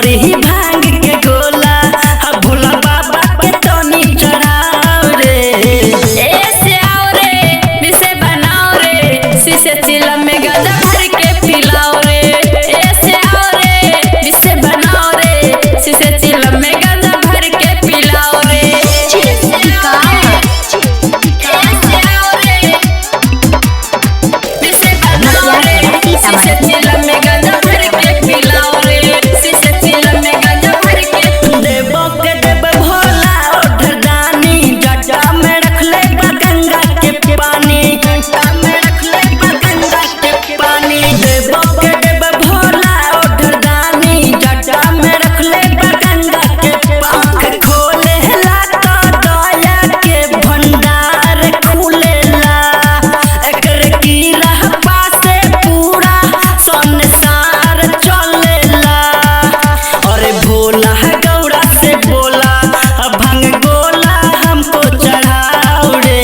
और ही भांग के गोला भोला बाबा के तनी चढ़ाओ रे। ए से आओ रे बिसे बनाओ रे शीशे चिलम में गांजा भर के पिलाओ रे। ए से आओ रे बिसे बनाओ रे शीशे चिलम में गांजा भर के पिलाओ रे। ए से आओ रे बिसे बनाओ रे शीशे चिलम में गांजा भर के पिलाओ रे शीशे चिलम में गांजा भर के। देवो के देव भोला ओढ़ दानी जटा में रख ले गंगा के पानी जटा में रख ले गंगा के पानी। देवो के देव भोला ओढ़ दानी जटा में रख ले गंगा के पानी। खोले ला तो दया के भंडार खुलेला एकर कीरा पासे पूरा संसार चलेला। अरे भोला गौरा से बोला भंग गोला हमको चढ़ाओ रे।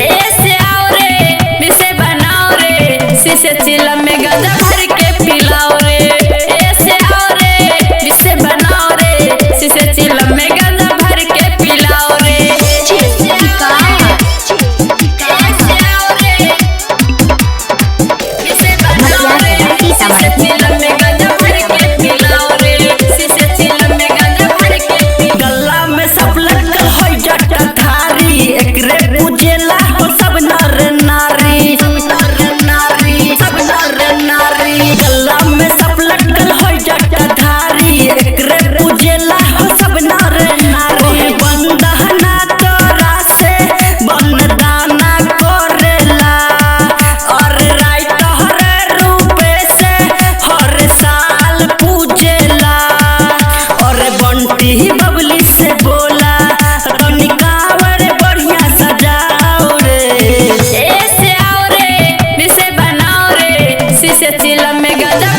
ए से आओ रे बिसे बनाओ रे शीशे चिलम में गांजा भर के पिलाओ रे। ए से आओ रे बिसे बनाओ रे शीशे चिलम में गांजा भर के पिलाओ रे। ए से आओ रे बिसे बनाओ रे शीशे चिलम में गांजा भर के पिलाओ रे शीशे चिलम में गांजा भर के। गला में सब लटकल होई जटाधारी एकरे पूजेला हो सब नर नारी नर नारी सब नर नारी। गला में सब लटकल होई जटाधारी एकरे पूजेला हो सब नर नारी। बंदहना तोरा से बंदाना करेला और राइत हर रूपे से हर साल पूजेला। और बंटी बबली से बोला तनी कांवर बढ़िया सजाओ रे। ए से आओ रे बिसे बनाओ रे शीशे चिलम में गांजा